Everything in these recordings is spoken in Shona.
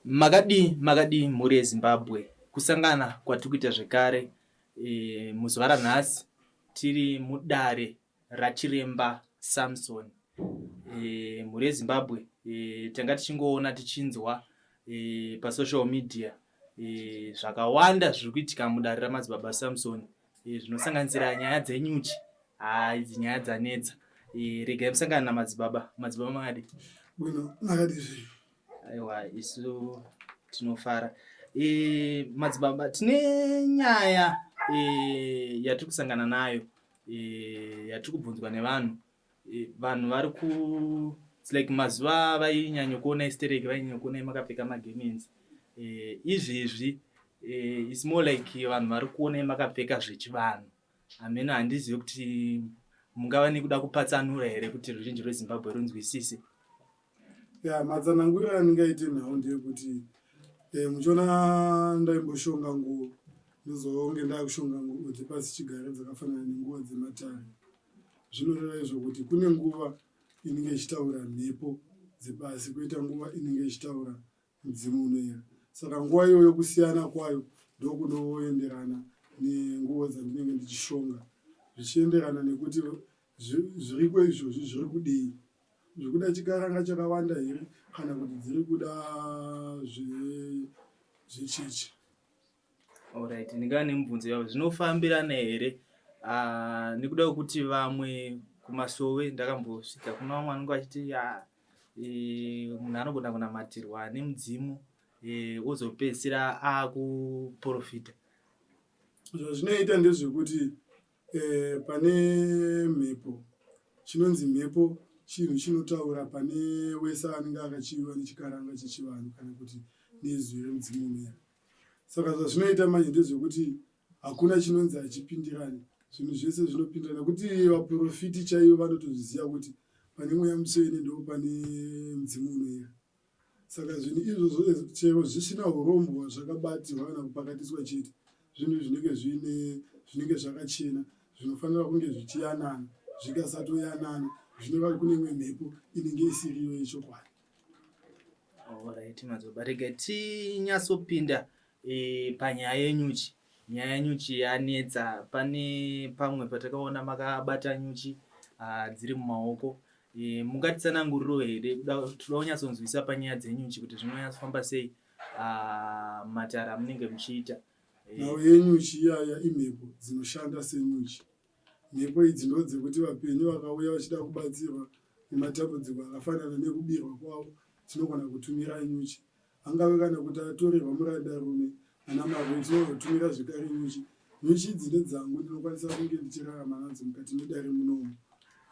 Makadii makadii mhuri yeZimbabwe kusangana kwatiri kuita zvekare e, muzuva ranhasi tiri mudare raChiremba Samson e, mhuri yeZimbabwe e, tanga tichingoona tichinzwa e, pasocial media e, zvakawanda zviri kuitika mudare ramadzibaba Samson e, zvinosanganisira nyaya dzenyuchi haa idzi nyaya dzanetsa e, regai musangana namadzibaba madzibaba makadii bwino makadii zvenyu Aiwa isu tinofara. E, madzibaba tine nyaya e, yatiri kusangana nayo e, yatiri kubvunzwa nevanhu e, vanhu vari ku it's like mazuva vainyanya kuona estereki vainyanya kuona makapfeka magemens e, izvezvi e, it's more like vanhu vari kuona makapfeka zvechivanhu hameno handizive kuti mungava nekuda kupatsanura here kuti ruzhinji rwezimbabwe runzwisise Ya, matsananguriro andingaite nhau ndeyekuti eh, muchiona ndaimboshonga nguo ndozonge ndakushonga nguo dzepasi chigare dzakafanana nenguva dzematare zvinoreva izvo kuti kune nguva inenge ichitaura mhepo dzepasi kwoita nguva inenge ichitaura mudzimu unoyera saka nguva iyoyo kusiyana kwayo ndokunoenderana nenguvo dzandinenge ndichishonga zvichienderana nekuti zviriko izvozvi zviri kudii zviri kuda chikaranga chakawanda here kana kuti dziri kuda zvechechi Alright, ndingava nemubvunzo yavo zvinofambirana here ah, nekuda kwekuti vamwe kumasowe ndakambosvika kuna vamwe vanenge vachiti ah, e, munhu anogona kunamatirwa nemudzimu e, ozopedzisira akuprofita zvazvinoita ndezvekuti Eh, pane mhepo chinonzi mhepo chinhu chinotaura pane wese anenge akachiviwa nechikaranga chechivanhu kana kuti nezwi remudzimu unoera saka zvazvinoita manje ndezvekuti hakuna chinonzi hachipindirani zvinhu zvese zvinopindirana nekuti vaprofiti chaivo vanotozviziva kuti pane mweya mutsvene ndo pane mudzimu unoera Saka zvinhu izvozvo chero zvisina hurombwa zvakabatirwa kana kupakatiswa chete, zvinhu zvinenge zviine zvinenge zvakachena zvinofanira kunge zvichiyanana. Zvikasatoyanana zvinoreva kune imwe mhepo inenge isiriyo yechokwadi. Alright, madzibaba rega tinyatsopinda e, panyaya yenyuchi. Nyaya yenyuchi yanetsa. Pane pamwe patakaona makabata nyuchi ah, dziri mumaoko E, mungatitsananguriro here toda kunyatsonzwisa panyaya dzenyuchi kuti zvinonyatsofamba sei ah, matare amunenge muchiita e. Nhau yenyuchi iyaya imhepo dzinoshanda senyuchi. Mhepo idzi ndodzekuti vapenyu vakauya vachida kubatsirwa nematambudziko akafanana nekubirwa kwavo tinogona kutumira nyuchi. Angave kana kuti atorerwa murandarume ana marwei tinozotumira zvekare nyuchi. Nyuchi idzi ndedzangu ndinokwanisa kunge ndichirarama nadzo mukati medare munomu.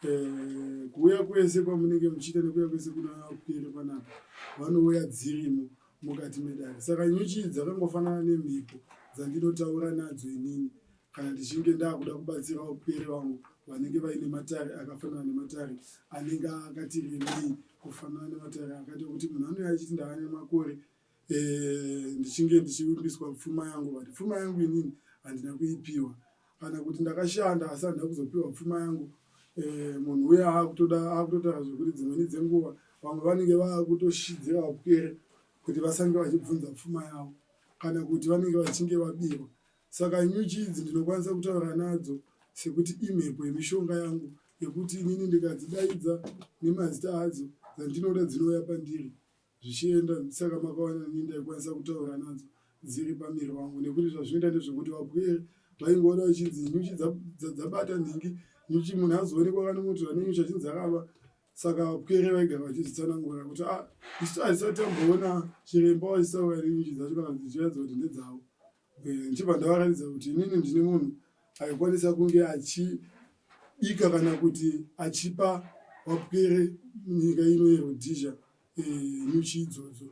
Eh, kuuya kwese kwamunenge muchiita nekuuya kwese kunapere panapa vanouya dzirimo mukati medare. Saka nyuchi idzi dzakangofanana nemhepo dzandinotaura nadzo inini kana ndichinge ndakuda kubatsira vapwere vangu vanenge vaine matare akafanana nematare anenge akati remei kufanana nematare akaita kuti munhu anouya achiti ndava nemakore eh, ndichinge ndichivimbiswa pfuma yangu but pfuma yangu inini handina kuipiwa kana kuti ndakashanda asi handina kuzopiwa pfuma yangu eh, munhu uya akutoda akutotaura zvekuti dzimweni dzenguva vamwe vanenge vakutoshidzira vapwere kuti vasange vachibvunza pfuma yavo kana kuti vanenge vachinge vabirwa Saka nyuchi idzi ndinokwanisa kutaura nadzo sekuti imhepo yemishonga yangu yekuti inini ndikadzidaidza nemazita adzo dzandinoda dzinouya pandiri zvichienda. Saka makawana inini ndaikwanisa kutaura nadzo dziri pamiri wangu nekuti zvazvinoita ndezvekuti vapwere vaingoona vachinzi nyuchi dzabata nhingi nyuchi munhu azoonekwa kanomotora nenyuchi achinzi akaba saka vapwere vaigara vachizvitsanangura kuti ah, isu hatisati tamboona chiremba vachitaura nenyuchi dzacho kana kuti dzichiratidza kuti ndedzavo Eh, ndichibva ndavaratidza kuti inini ndini munhu aikwanisa kunge achibika kana kuti achipa vapwere munyika ino yeRhodesia eh, nyuchi idzodzo.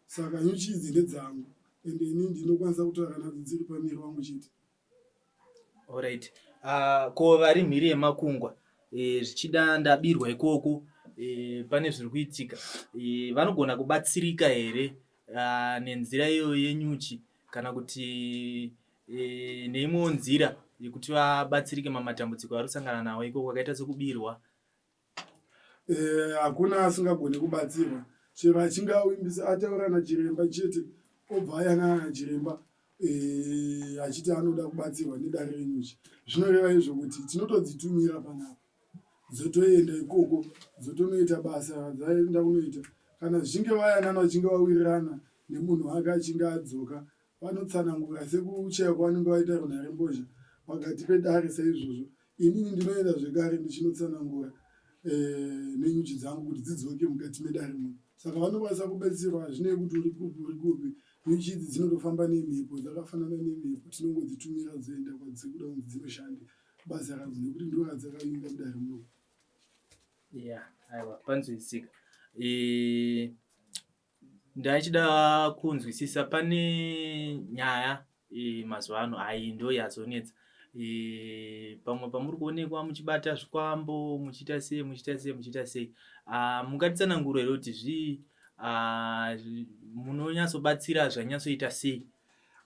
Saka nyuchi idzi ndedzangu ende inini ndinokwanisa kutaura nadzo dziri pamiri wangu chete. Alright. Uh, ko vari mhiri yemakungwa e, zvichida ndabirwa ikoko e, pane zviri kuitika e, vanogona kubatsirika here uh, nenzira iyoyo yenyuchi kana kuti e, neimwewo nzira yekuti vabatsirike mamatambudziko avari kusangana nawo ikoko akaita sekubirwa Eh, hakuna asingagoni kubatsirwa. Chero achinge awimbisa ataura nachiremba chete obva ayanana nachiremba eh, achiti anoda kubatsirwa nedare renyuchi. Zvinoreva izvo kuti tinotodzitumira panapa dzotoenda ikoko dzotonoita basa radzaenda kunoita. Kana zvichinge vayanana vachinge vawirirana nemunhu wake achinge adzoka vanotsanangura sekuchaya kwavanenge vaita runharembozha pakati pedare saizvozvo inini ndinoenda zvekare ndichinotsanangura eh, nenyuchi dzangu kuti dzidzoke mukati medare muno saka vanokwanisa kubetserwa hazvinei kuti uri kupi uri kupi nyuchi idzi dzinotofamba nemhepo dzakafanana nemhepo tinongodzitumira dzoenda kwadzikuda kunzi dzinoshande basa radzo nekuti ndo radzakavinga mudare muno ya aiwa panzwisika eh, Ndaichida kunzwisisa pane nyaya e, mazuva ano ayi ndo yazonetsa e, pamwe pamuri kuonekwa muchibata zvikwambo muchiita sei muchiita sei muchiita sei ah, mungatitsanangura here kuti zvii ah, munonyatsobatsira zvanyatsoita sei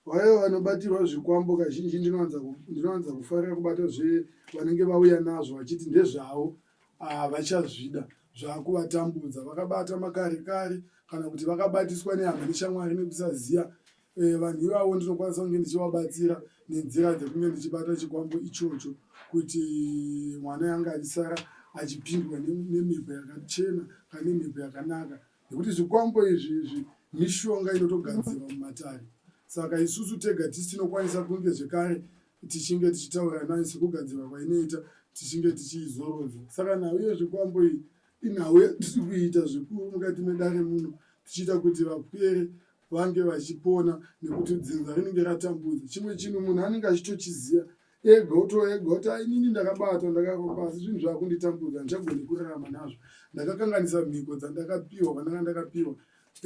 Vaye vanobatirwa zvikwambo kazhinji ndinowanza kufarira kubata zve vanenge vauya nazvo vachiti ndezvavo havachazvida zvakuvatambudza vakabata makare kare kana kuti vakabatiswa nehama neshamwari nekusaziva eh, vanhu ivavo ndinokwanisa kunge ndichivabatsira nenzira dzekunge ndichibata chikwambo ichocho kuti mwana yange achisara achipindwa nemhepo yakachena kana nemhepo yakanaka nekuti zvikwambo izvi izvi mishonga inotogadzirwa mumatare saka isusu tega tisi tinokwanisa kunge zvekare tichinge tichitaura nayo sekugadzirwa kwainoita tichinge tichiizorodza saka nhau yezvikwambo iyi inhau yatiri kuita zvikuru mukati medare muno tichiita kuti vapwere vange vachipona nekuti dzinza rinenge ratambudza chimwe chinhu munhu anenge achitochiziva ega otoega oti ainini ndakabatwa ndakaromba asi zvinhu zvakunditambudza handichagoni kurarama nazvo ndakakanganisa mhiko dzandakapiwa kwandanga ndakapiwa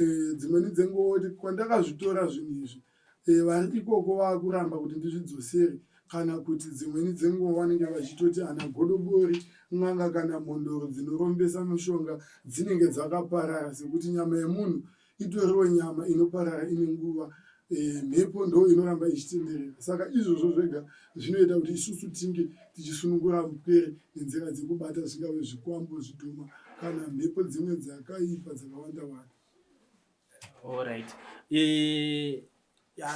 eh, dzimweni dzenguva oti kwandakazvitora zvinhu izvi eh, vari ikoko vakuramba kuti ndizvidzosere kana kuti dzimweni dzenguva vanenge vachitoti ana godobori n'anga kana mhondoro dzinorombesa mishonga dzinenge dzakaparara sekuti nyama yemunhu itoriwo nyama inoparara ine nguva e, mhepo ndo inoramba ichitenderera saka izvozvo zvega zvinoita kuti isusu tinge tichisunungura mupwere nenzira dzekubata zvingave zvikwambo zvidhoma kana mhepo dzimwe dzakaipa dzakawanda wanda Alright. E,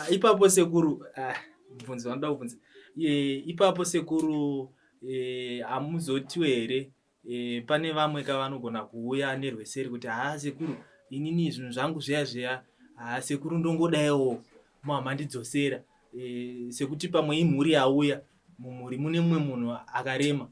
ipapo sekuru ah, mubvunzo vanoda kubvunza e, ipapo sekuru e, hamuzotiwe here E, pane vamwe ka vanogona kuuya nerweseri kuti haa sekuru inini zvinhu zvangu zviya zviya haa sekuru ndongodaiwo mamandidzosera e, sekuti pamwe imhuri yauya mumhuri mune mumwe munhu akarema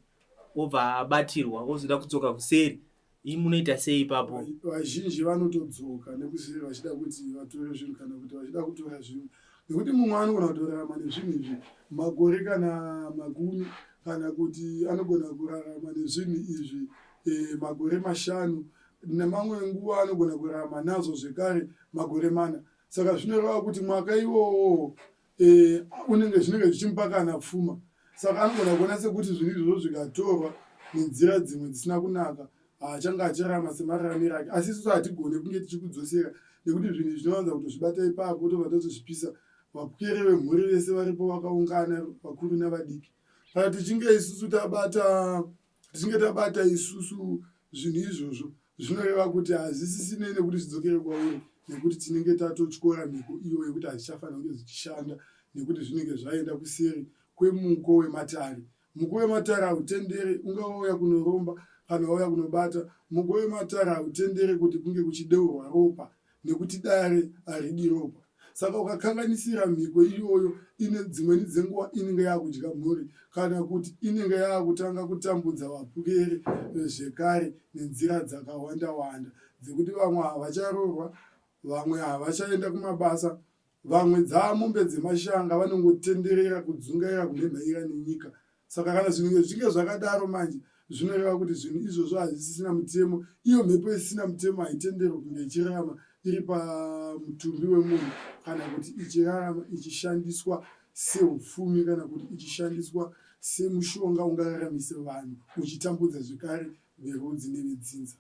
obva abatirwa ozoda kudzoka kuseri Imi munoita sei ipapo? Vazhinji vanotodzoka nekuseri vachida kuti vatore zvinhu kana kuti vachida kutora zvinhu nekuti mumwe anogona kutorarama nezvinhu izvi makore kana makumi kana kuti anogona kurarama nezvinhu izvi e, makore mashanu nemamwe nguva anogona kurarama nazvo zvekare makore mana saka zvinoreva kuti mwaka iwowo e, unenge zvinenge zvichimupa kana pfuma saka anogona kuona sekuti zvinhu izvozvo zvikatorwa nenzira dzimwe dzisina kunaka haachange achirarama semararamiro ake asi isusu hatigone kunge tichikudzosera nekuti zvinhu izvi zvinowanza kutozvibata ipapo tobva tatozvipisa vapwere vemhuri vese varipo vakaungana vakuru navadiki kana tichinge isusu tabata tichinge tabata isusu zvinhu izvozvo zvinoreva kuti hazvisisinei nekuti zvidzokere kwauri nekuti tinenge tatotyora mhiko iyo yekuti hazvichafanira kunge zvichishanda nekuti zvinenge zvaenda kuseri kwemuko wematare muko wematare hautendere ungava wauya kunoromba kana wauya kunobata muko wematare hautendere kuti kunge kuchideurwa ropa nekuti dare haridi ropa saka ukakanganisira mhiko iyoyo ine dzimweni dzenguva inenge yakudya mhuri kana kuti inenge yakutanga kutambudza vapwere zvekare nenzira dzakawanda wanda dzekuti vamwe havacharoorwa vamwe havachaenda kumabasa vamwe dzaamombe dzemashanga vanongotenderera kudzungaira kumhemhaira nenyika Saka kana zvinhu zvichinge zvakadaro manje zvinoreva kuti zvinhu izvozvo hazvisisina mutemo. Iyo mhepo isisina mutemo haitenderwi kunge ichirarama iri pamutumbi wemunhu kana kuti ichirarama ichishandiswa seupfumi kana kuti ichishandiswa semushonga ungararamise vanhu uchitambudza zvekare verudzi nevedzinza.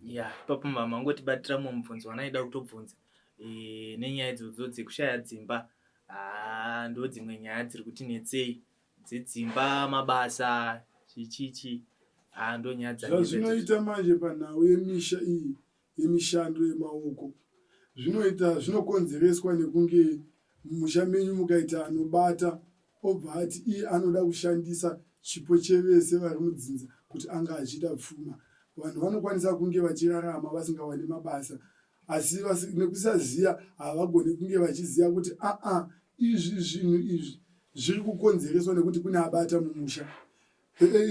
Ya ipapo mangotibatira mumwe mubvunzo wanaida kutobvunza e, nenyaya idzodzo dzekushaya dzimba Haa ndodzimwe nyaya dziri kuti netsei dzedzimba mabasa chichichi haa ndonyaya dzazvinoita manje panhau yemisha iyi yemishando yemaoko. Zvinoita zvinokonzereswa nekunge mumusha menyu mukaita anobata obva ati iye anoda kushandisa chipo chevese vari mudzinza kuti anga achiita pfuma. Vanhu vanokwanisa kunge vachirarama vasingawani mabasa asi nekusaziva havagone kunge vachiziva kuti aa izvi zvinhu izvi zviri kukonzereswa nekuti kune abata mumusha.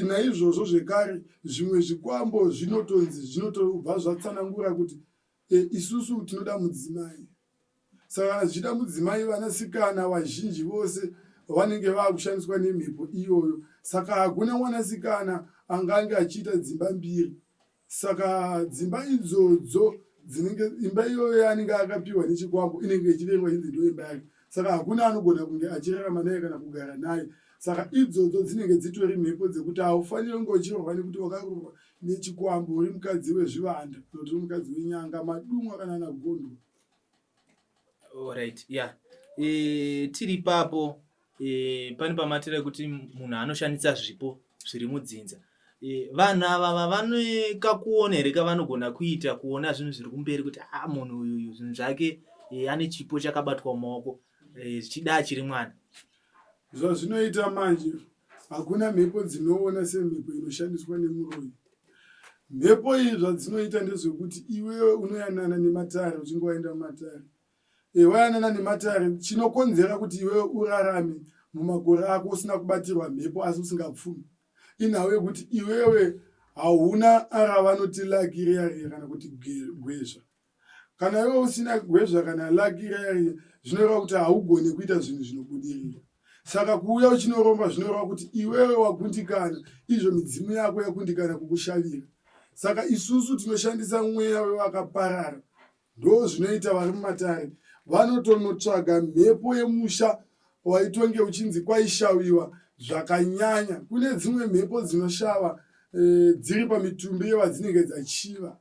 Naizvozvo zvekare zvimwe zvikwambo zvinotonzi zvinotobva zvatsanangura kuti E, isusu tinoda mudzimai. Saka kana zvichida mudzimai, vanasikana vazhinji vose vanenge vakushandiswa nemhepo iyoyo. Saka hakuna mwanasikana angange achiita dzimba mbiri. Saka dzimba idzodzo dzinenge imba iyoyo yaanenge akapiwa nechikwambo inenge ichiverengwa chinzi ndiyo imba yake. Saka hakuna anogona kunge achirarama naye kana kugara naye. Saka idzodzo dzinenge dzitori mhepo dzekuti haufaniri kunge uchirohwa nekuti wakarohwa nechikwambo uri mukadzi wezvivanda kana kuti uri mukadzi wenyanga madumwa kana anagondwa. Alright, yeah. E, tiri ipapo e, pane pamatira ekuti munhu anoshandisa zvipo zviri mudzinza e, vanhu ava vavane kakuona here kavanogona kuita kuona zvinhu zviri kumberi kuti a ah, munhu uyuyu zvinhu zvake e, ane chipo chakabatwa mumaoko e, zvichida achiri mwana. Zvazvinoita manje Hakuna mhepo dzinoona semhepo inoshandiswa nemuroyi. Mhepo iyi zvadzinoita ndezvekuti iwewe unoyanana nematare uchinge waenda mumatare. E, wayanana nematare chinokonzera kuti iwewe urarame mumakore ako usina kubatirwa mhepo asi usingapfumi inhau yekuti iwewe hauna ravanoti laki riya riya kana kuti gwezva. Kana iwe usina gwezva kana laki riya zvinoreva kuti haugone kuita zvinhu zvinobudirira. Saka kuuya uchinoromba zvinoreva kuti iwewe wakundikana, izvo midzimu yako yakundikana kukushavira. Saka isusu tinoshandisa mweya wevakaparara. Ndo zvinoita vari mumatare, vanotonotsvaga mhepo yemusha waitonge uchinzi kwaishaviwa zvakanyanya. Kune dzimwe mhepo dzinoshava e, dziri pamitumbi yevadzinenge dzachiva.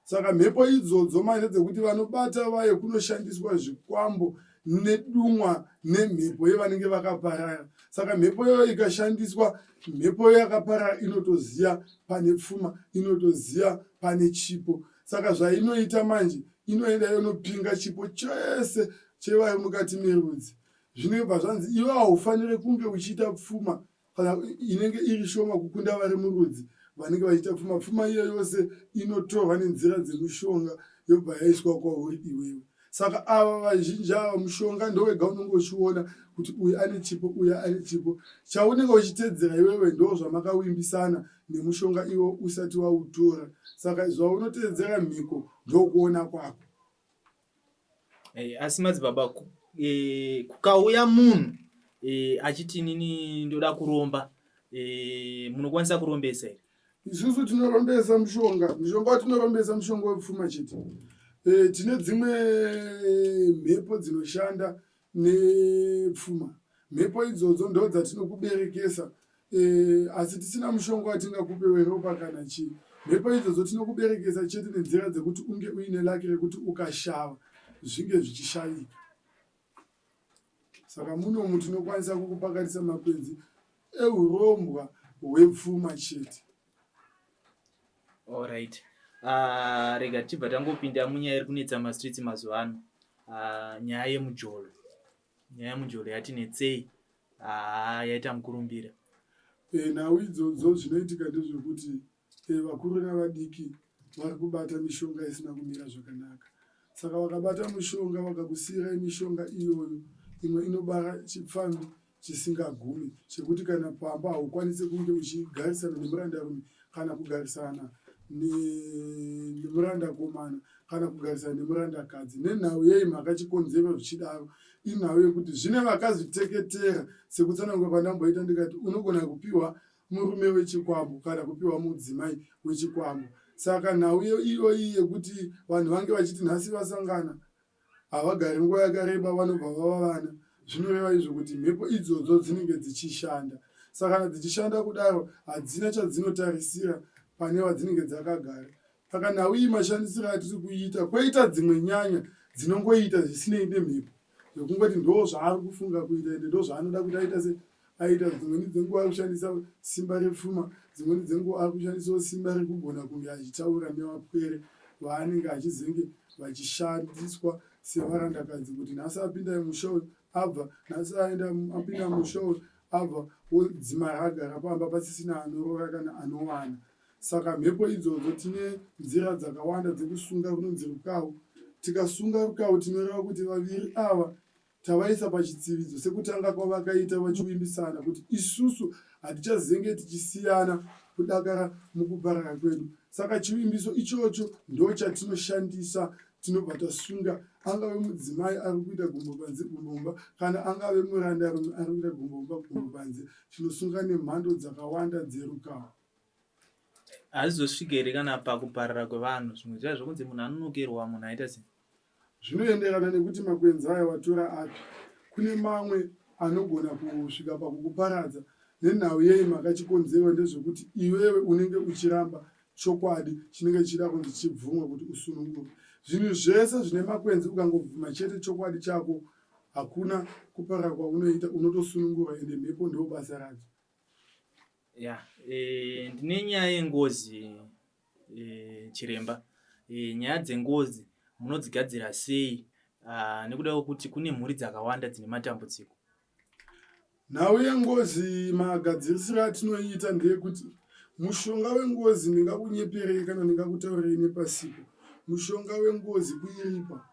Saka mhepo idzodzo manje dzekuti vanobata vaye kunoshandiswa zvikwambo nedumwa nemhepo yevanenge vakaparara. Saka mhepo iyoyo ikashandiswa, mhepo yakaparara inotoziya pane pfuma, inotoziya pane chipo. Saka zvainoita manje inoenda yonopinga chipo chese chevari mukati merudzi. Zvinobva zvanzi iwe haufanire kunge uchiita pfuma kana inenge iri shoma kukunda vari murudzi vanenge vachiita pfuma. Pfuma iyo yose inotorwa nenzira dzemishonga yobva yaiswa kwauri iwewe. Saka ava vazhinji ava mushonga ndowega unenge uchiona kuti uyu ane chipo, uyu ane chipo. Chaunenge uchitedzera iwewe ndo zvamakawimbisana nemushonga iwo usati wautora. Saka zvaunotedzera mhiko ndokuona kwako. Eh, asi madzibaba eh, kukauya munhu eh, achiti inini ndoda kuromba eh, munokwanisa kurombesa here? Isusu tinorombesa mushonga, mushonga watinorombesa mushonga wepfuma chete. E, tine dzimwe mhepo dzinoshanda nepfuma. Mhepo idzodzo ndo dzatinokuberekesa e, asi tisina mushonga watingakupe weropa kana chii. Mhepo idzodzo tinokuberekesa chete nenzira dzekuti unge uine laki rekuti ukashava zvinge zvichishavika. Saka munomu tinokwanisa kukupakatisa makwenzi ehurombwa hwepfuma chete. Alright. Uh, rega tibva tangopinda munyaya iri kunetsa mastreets mazuva ano. Uh, nyaya yemujolo. Nyaya yemujolo yatinetsei. Ah, yaita mukurumbira. E, nhau idzodzo zvinoitika ndezvekuti e, vakuru navadiki vari kubata mishonga isina kumira zvakanaka. Saka vakabata mushonga vakakusiirai mishonga iyoyo, imwe inobara chipfambi chisingagumi chekuti kana pamba haukwanise kunge uchigarisana nemurandarume kana kugarisana nemurandakomana kana kugarisana nemurandakadzi. Nenhau yei mhaka chikonzero zvichidaro inhau yekuti zvine vakazviteketera sekutsanangura kwandamboita ndikati unogona kupiwa murume wechikwambo kana kupiwa mudzimai wechikwambo. Saka nhau iyoyi yekuti vanhu vange vachiti nhasi vasangana havagari nguva yakareba vanobva vava vana zvinoreva izvo kuti mhepo idzodzo dzinenge dzichishanda. Saka kana dzichishanda kudaro hadzina chadzinotarisira pane vadzinenge dzakagara. Saka nhau iyi mashandisiro atiri kuiita kwoita dzimwe nyanya dzinongoita zvisinei nemhepo zvekungoti ndo zvaari kufunga kuita ende ndo zvaanoda kuti aita se aita. Dzimweni dzenguva ari kushandisa simba repfuma, dzimweni dzenguva ari kushandisawo simba rekugona kunge achitaura nevapwere. vaanenge achizenge vachishandiswa sevarandakadzi kuti nhasi apinda musha uyu abva, nhasi aenda apinda musha uyu abva, wodzimara agara pamba pasisina anoroora kana anowana. Saka mhepo idzodzo tine nzira dzakawanda dzekusunga runonzi rukawu. Tikasunga rukawu tinoreva kuti vaviri ava Tavaisa pachitsividzo sekutanga kwavakaita vachivimbisana kuti isusu hatichazenge tichisiyana kudakara mukuparara kwedu. Saka chivimbiso ichocho ndochatinoshandisa tinobva tasunga angave mudzimai ari kuita gumbo panze gumbo mumba kana angave murandarume ari kuita gumbo mumba gumbo panze tinosunga nemhando dzakawanda dzerukawo. Hazvizosvike here kana pakuparara kwevanhu zvimwe zviya zvokunzi munhu anonokerwa munhu aita sei? Zvinoenderana nekuti makwenzi aya watora api. Kune mamwe anogona kusvika pakukuparadza nenhau yei makachikonzerwa ndezvekuti iwewe unenge uchiramba chokwadi chinenge chichida kunzi chibvumwe kuti usunungurwe. Zvinhu zvese zvine makwenzi ukangobvuma chete chokwadi chako hakuna kuparara kwaunoita unotosunungurwa ende mhepo ndo basa radzo. Ya e, ndine nyaya yengozi e, chiremba e, nyaya dzengozi munodzigadzira sei ah, nekuda kwekuti kune mhuri dzakawanda dzine matambudziko? Nhau yengozi magadzirisiro atinoiita ndeyekuti mushonga wengozi ndingakunyeperei kana ndingakutaurei nepasipo mushonga wengozi kuiripa.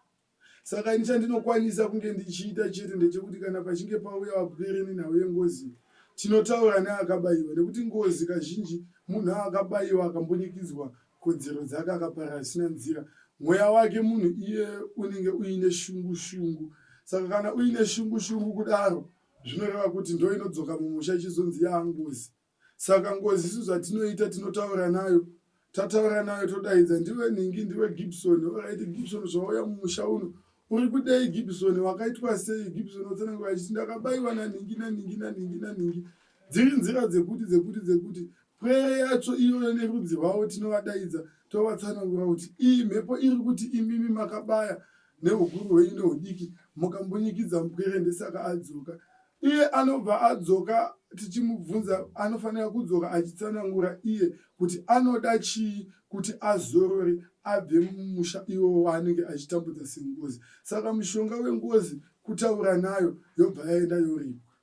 Saka ini chandinokwanisa kunge ndichiita chete ndechekuti kana pachinge pauya vapwere nenhau yengozi tinotaura neakabaiwa nekuti ngozi kazhinji munhu akabaiwa akambunyikidzwa kodzero dzake akaparara zvisina nzira mweya wake munhu iye unenge uine shungu shungu saka kana uine shungu shungu kudaro zvinoreva kuti ndoinodzoka mumusha ichizonzi yaangozi. Saka ngozi isu zvatinoita tinotaura nayo tataura nayo todaidza ndiwe nhingi ndiwe Gibson orit Gibson zvauya mumusha uno uri kudei Gibson wakaitwa sei Gibson otsanangura achiti ndakabaiwa nanhingi nanhingi nanhingi nanhingi dziri nzira dzekuti dzekuti dzekuti pwere yacho iyoyo nerudzi rwavo tinovadaidza tovatsanangura kuti iyi mhepo iri kuti imimi makabaya neukuru hwenyu neudiki mukambunyikidza mupwere ndesaka adzoka Iye anobva adzoka tichimubvunza anofanira kudzoka achitsanangura iye kuti anoda chii kuti azorore abve mumusha iwowo waanenge achitambudza sengozi. Saka mushonga wengozi kutaura nayo yobva yaenda yoripwa.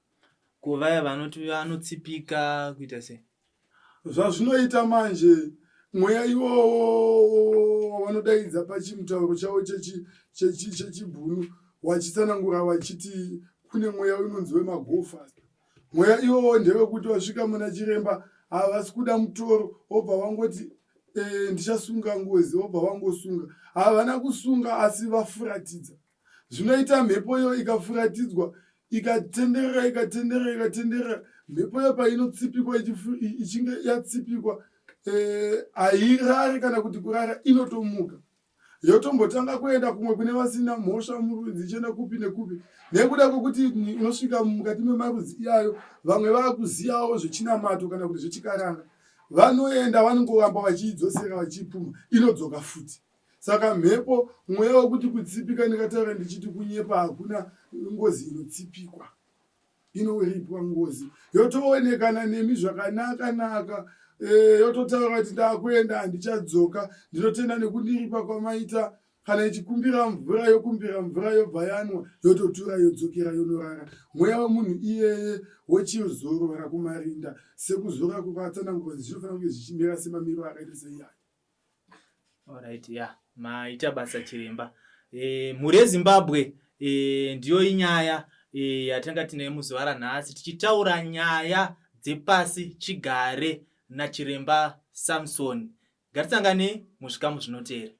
Ko vaya vanoti vanotsipika kuita sei? Zvazvinoita manje mweya iwowo wavanodaidza pachimutauro chavo chechibhunu wachitsanangura wachiti kune mweya unonzi wemagofas. Mweya iwowo ndewekuti wasvika muna chiremba havasi kuda mutoro wobva wangoti e, ndichasunga ngozi wobva wangosunga. Havana kusunga asi vafuratidza. Zvinoita mhepo iyo ikafuratidzwa ikatenderera ikatenderera ikatenderera mhepo iyo painotsipikwa ichinge yatsipikwa eh, hairari kana kuti kurara inotomuka yotombotanga kuenda kumwe kune vasina mhosva murudzi ichienda kupi nekupi nekuda kwekuti unosvika mukati memarudzi iyayo vamwe vakuziyawo zvechinamato kana kuti zvechikaranga vanoenda vanongoramba vachiidzosera vachiipumha inodzoka futi. Saka mhepo mweya wekuti kutsipika ndikataura ndichiti kunyepa hakuna ngozi inotsipikwa inoripwa ngozi yotoonekana nemi zvakanaka naka e, yototaura kuti ndakuenda handichadzoka ndinotenda nekundiripa kwamaita kana ichikumbira mvura yokumbira mvura yobva yanwa yototura yodzokera yonorara mweya wemunhu iyeye wochizorora kumarinda sekuzorora kwakatsanangurwa zvinofanira kunge zvichimira semamiro akaita seiyayo. Alright, yeah. Maita basa chiremba. E, mhuri yeZimbabwe e, ndiyo inyaya e, yatanga tinayo muzuva ranhasi tichitaura nyaya dzepasi chigare nachiremba Samson. Ngatisangane muzvikamu zvinoteera.